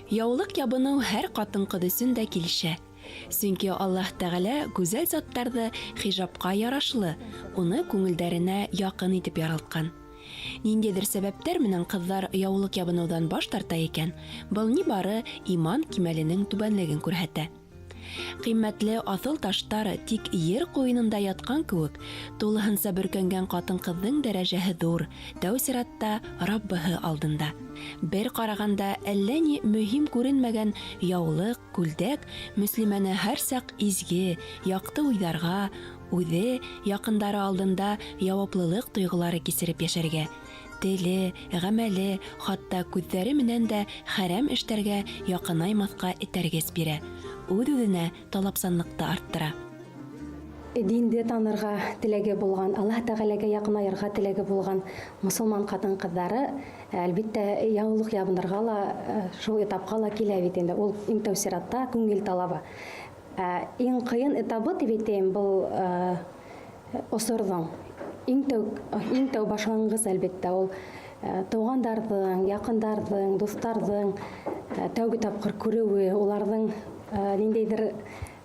Яулыҡ ябыныу һәр ҡатын-ҡыҙ өсөн дә килешә. Сөнки Аллаһ Тәғәлә гүзәл заттарҙы хижабҡа ярашлы, уны күңелдәренә яҡын итеп яралтҡан. Ниндәйҙер сәбәптәр менән ҡыҙҙар яулыҡ ябыныуҙан баш тарта икән, был нибары иман кимәленең түбәнлеген күрһәтә. Ҡиммәтле аҫыл таштар тик ер ҡуйынында ятҡан кеүек, тулыһынса бөркәнгән ҡатын-ҡыҙҙың дәрәжәһе ҙур, тәү сиратта Раббыһы алдында. Бер ҡарағанда әллә ни мөһим күренмәгән яулыҡ, күлдәк мөслимәне һәрсаҡ изге, яҡты уйҙарға, үҙе, яҡындары алдында яуаплылыҡ тойғолары кисереп йәшәргә, теле, ғәмәле, хатта күҙҙәре менән дә хәрәм эштәргә яҡынаймаҫҡа этәргес бирә, үҙ-үҙенә талапсанлыҡты арттыра. Динде танырға теләге булған, Аллаһ Тәғәләгә яҡынаерға теләге булған мосолман ҡатын-ҡыҙҙары, әлбиттә, яулыҡ ябынырға ла, шул этапҡа ла килә бит инде. Ул иң тәү сиратта күңел талабы. Ә иң ҡыйын этабы дип әйтәйем, был осорҙоң иң тәү иң тәү башланғыс, әлбиттә, ул туғандарҙың, яҡындарҙың, дуҫтарҙың тәүге тапҡыр күреүе, уларҙың ниндәйҙер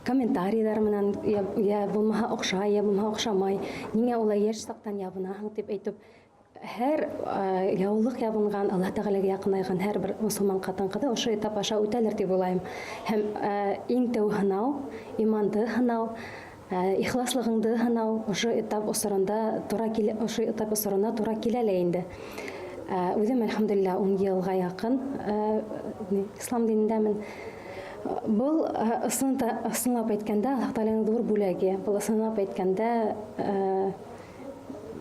комментарийҙар менән, йә булмаһа оҡшай, йә булмаһа оҡшамай, ниңә улай йәш саҡтан ябынаһың дип әйтеп, һәр яулыҡ ябынған, Аллаһ Тәғәләгә яҡынайған һәр бер мосолман ҡатын-ҡыҙы ошо этап аша үтәлер тип уйлайым. Һәм иң тәү һынау, иманды һынау, ихласлығыңды һынау ошо этап осоронда тура килә, ошо этап осорона тура килә лә инде. Үҙем, әлхәмдүлилләһ, 10 йылға яҡын ислам динендәмен. Был ысынлап әйткәндә, Аллаһ Тәғәләнең ҙур бүләге. Был ысынлап әйткәндә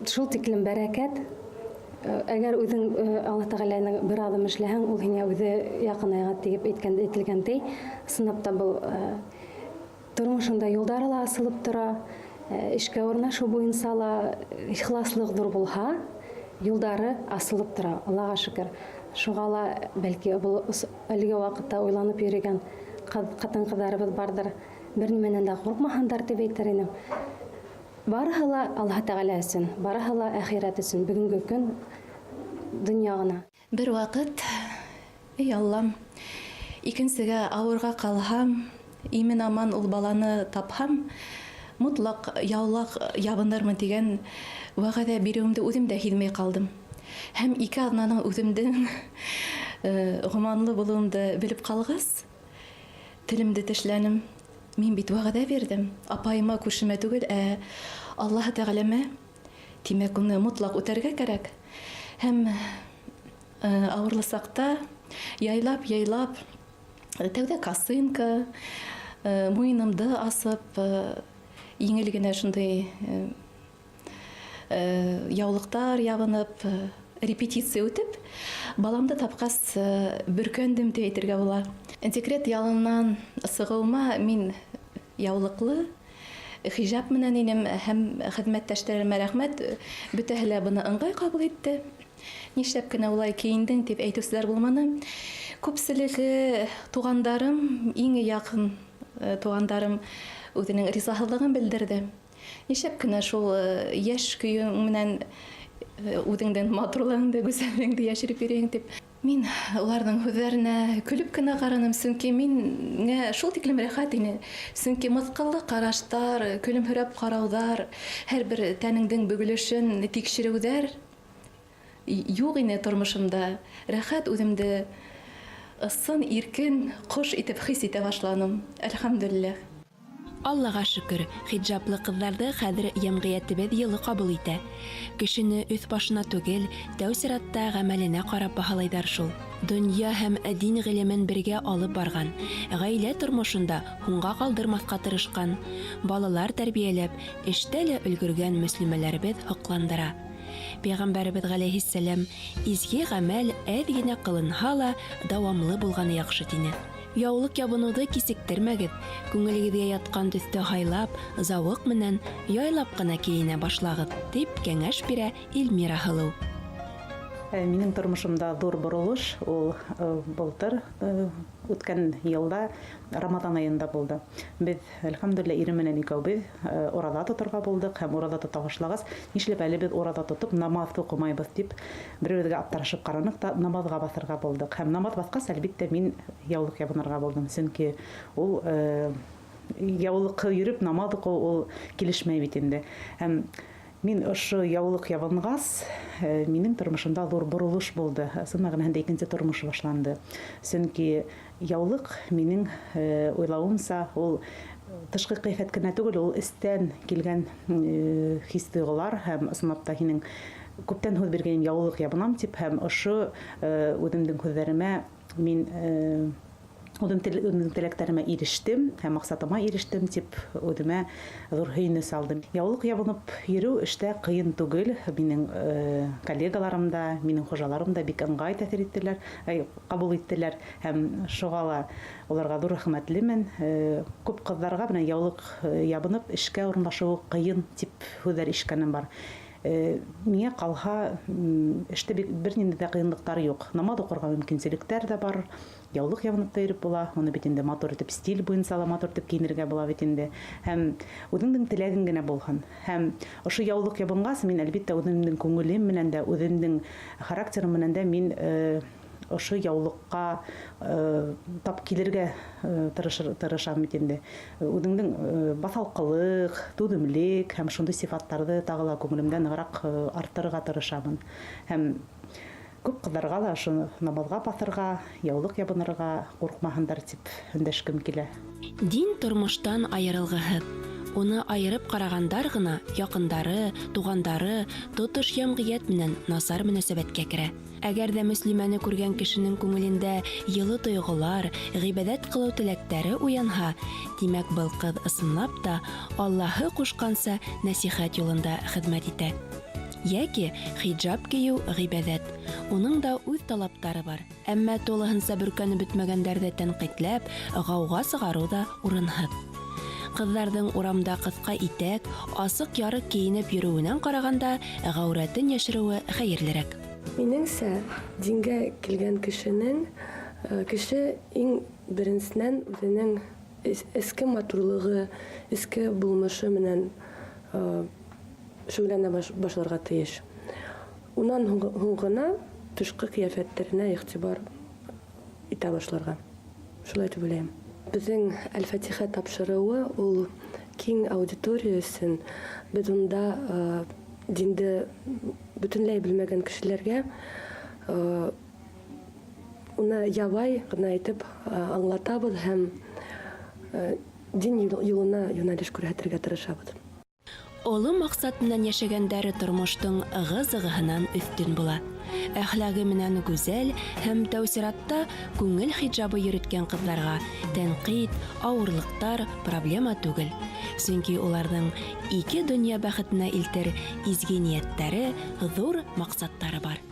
шул тиклем бәрәкәт. Әгәр үҙең Аллаһ Тәғәләнең бер аҙым эшләһәң, ул һиңә үҙе яҡынайға тиеп әйткән әйтелгәндәй, ысынлап та был тормошоңда юлдары ла асылып тора, эшкә урнашу буйынса ла ихласлыҡ ҙур булһа, юлдары асылып тора, Аллаға шөкөр. Шуға ла бәлки был әлеге ваҡытта уйланып йөрөгән ҡатын-ҡыҙҙарыбыҙ барҙыр, бер нимәнән дә ҡурҡмаһындар тип әйтер инем. Барыһы ла Аллаһ Тәғәлә өсөн, барыһы ла әхирәт өсөн, бөгөнгө көн донъя ғына. Бер ваҡыт, эй Аллам, икенсегә ауырға ҡалһам, имен-аман ул баланы тапһам, мотлаҡ яулаҡ ябынырмын тигән вәғәҙә биреүемде үҙем дә һиҙмәй ҡалдым. Һәм ике аҙнаның үҙемдең гоманлы булыуымды белеп ҡалғас, телемде тешләнем. Мин бит вәғәҙә бирҙем, апайыма, күршемә түгел, ә Аллаһы Тәғәләмә. Тимәк, уны мотлаҡ үтәргә кәрәк. Һәм ауырлы саҡта яйлап-яйлап, тәүҙә косынка, муйынымды асып, еңел генә шундай яулыҡтар ябынып, репетиция үтеп, баламды тапҡас, бөркәндем тип әйтергә була. Декрет ялынан сығыуыма мин яулыҡлы, хижаб менән инем һәм хеҙмәттәштәремә рәхмәт, бөтәһе лә быны ыңғай ҡабул итте. Нишләп кенә улай кейендең тип әйтеүселәр булманы. Күпселеге туғандарым, иң яҡын туғандарым үҙенең ризаһыҙлығын белдерҙе. Нишләп кенә шул йәш көйөң менән үҙеңдең матурлығыңды, гүзәллегеңде йәшереп йөрөйһөң дип. Мин уларҙың һүҙҙәренә көлөп кенә ҡараным, сөнки миңә шул тиклем рәхәт ине. Сөнки мыҫҡыллы ҡараштар, көлөмһөрәп ҡарауҙар, һәр бер тәнеңдең бөгөлөшөн тикшереүҙәр юҡ ине тормошомда. Рәхәт үҙемде ысын, иркен ҡош итеп хис итә башланым. Әлхәмдүлилләһ. Аллаға шөкөр, хиджаплы ҡыҙҙарҙы хәҙер йәмғиәтебеҙ йылы ҡабул итә. Кешене өҫ башына түгел, тәү сиратта ғәмәленә ҡарап баһалайҙар шул. Донъя һәм дин ғилемен бергә алып барған, ғаилә тормошон да һуңға ҡалдырмаҫҡа тырышҡан, балалар тәрбиәләп, эштә лә өлгөргән мөслимәләребеҙ һоҡландыра. Пәйғәмбәребеҙ ғәләйһиссәләм, изге ғәмәл әҙ генә ҡылынһа ла, дауамлы булғаны яҡшы, тине. Яулыҡ ябыныуҙы кисектермәгеҙ, күңелегеҙгә ятҡан төҫтө һайлап, зауыҡ менән яйлап ҡына кейенә башлағыҙ, тип кәңәш бирә Эльмира һылыу. Минең тормошомда ҙур боролош ул былтыр үткән йылда Рамаҙан айында булды. Беҙ, әлхәмдүлилләһ, ирем менән икәүбеҙ ураҙа тоторға булдыҡ һәм ураҙа тота башлағас, нишләп әле беҙ ураҙа тотоп намаҙ уҡымайбыҙ тип бер-беребеҙгә аптырашып ҡараныҡ та намаҙға баҫырға булдыҡ. Һәм намаҙ баҫҡас, әлбиттә, мин яулыҡ ябынырға булдым, сөнки ул яулыҡ йөрөп намаҙ уҡыу ул килешмәй бит инде. Һәм мин ошо яулыҡ ябынғас, минең тормошомда ҙур боролош булды. Ысын мәғәнәһендә икенсе тормош башланды. Сөнки яулыҡ минең уйлауымса, ул тышҡы ҡиәфәт кенә түгел, ул эстән килгән хис-тойғолар һәм ысынлап та һинең күптән һүҙ биргәнем яулыҡ ябынам тип, һәм ошо үҙемдең һүҙҙәремә мин үҙемдең теләктәремә ирештем һәм маҡсатыма ирештем тип үҙемә ҙур һөйөнөс алдым. Яулыҡ ябынып йөрөү эштә ҡыйын түгел. Минең коллегаларым да, минең хужаларым да бик ыңғай тәьҫир иттеләр, ҡабул иттеләр һәм шуға ла уларға ҙур рәхмәтлемен. Күп ҡыҙҙарға бына яулыҡ ябынып эшкә урынлашыуы ҡыйын тип һүҙҙәр ишеткәнем бар. Миңә ҡалһа, эштә бер ниндәй ҙә ҡыйынлыҡтар юҡ. Намаҙ уҡырға мөмкинселектәр ҙә бар, яулыҡ ябынып та йөрөп була. Уны бит инде матур итеп стиль буйынса ла матур итеп кейенергә була бит инде. Һәм үҙеңдең теләгең генә булһын. Һәм ошо яулыҡ ябынғас, мин әлбиттә үҙемдең күңелем менән дә, үҙемдең характерым менән дә мин ошо яулыҡҡа тап килергә тырышам бит инде. Үҙеңдең баҫалҡылыҡ, түҙемлек һәм шундай сифаттарҙы тағы ла күңелемдә нығыраҡ арттырырға тырышамын. Һәм күп ҡыҙҙарға ла ошо намаҙға баҫырға, яулыҡ ябынырға ҡурҡмаһындар тип өндәшкем килә. Дин тормоштан айырылғыһыҙ. Уны айырып ҡарағандар ғына яҡындары, туғандары, тотош йәмғиәт менән насар мөнәсәбәткә керә. Әгәр ҙә мөслимәне күргән кешенең күңелендә йылы тойғолар, ғибәҙәт ҡылыу теләктәре уянһа, тимәк, был ҡыҙ ысынлап та Аллаһы ҡушҡанса нәсихәт юлында хеҙмәт итә. Йәки хиджаб кейеү ғибәҙәт. Уның да үҙ талаптары бар. Әммә тулыһынса бөркәнеп бөтмәгәндәрҙе тәнҡитләп, ғауға сығарыу ҙа урынһыҙ. Ҡыҙҙарҙың урамда ҡыҫҡа итәк, асыҡ ярыҡ кейенеп йөрөүенән ҡарағанда ғәүрәтен йәшереүе хәйерлерәк. Минеңсә, дингә килгән кеше иң беренсенән үҙенең эске матурлығы, эске булмышы менән шөғөлләнә башларға тейеш. Унан һуң ғына тышҡы ҡиәфәттәренә иғтибар итә башларға. Шулай тип уйлайым. Беҙҙең Әл-Фатиха тапшырыуы ул киң аудитория өсөн. Беҙ унда динде бөтөнләй белмәгән кешеләргә уны ябай ғына итеп аңлатабыҙ һәм дин юлына йүнәлеш күрһәтергә тырышабыҙ. Оло маҡсат менән йәшәгәндәре тормоштоң ығы-зығыһынан өҫтөн була. Әхлағы менән гүзәл һәм тәү сиратта күңел хиджабы йөрөткән ҡыҙҙарға тәнҡит, ауырлыҡтар проблема түгел. Сөнки уларҙың ике донъя бәхетенә илтер изге ниәттәре, ҙур маҡсаттары бар.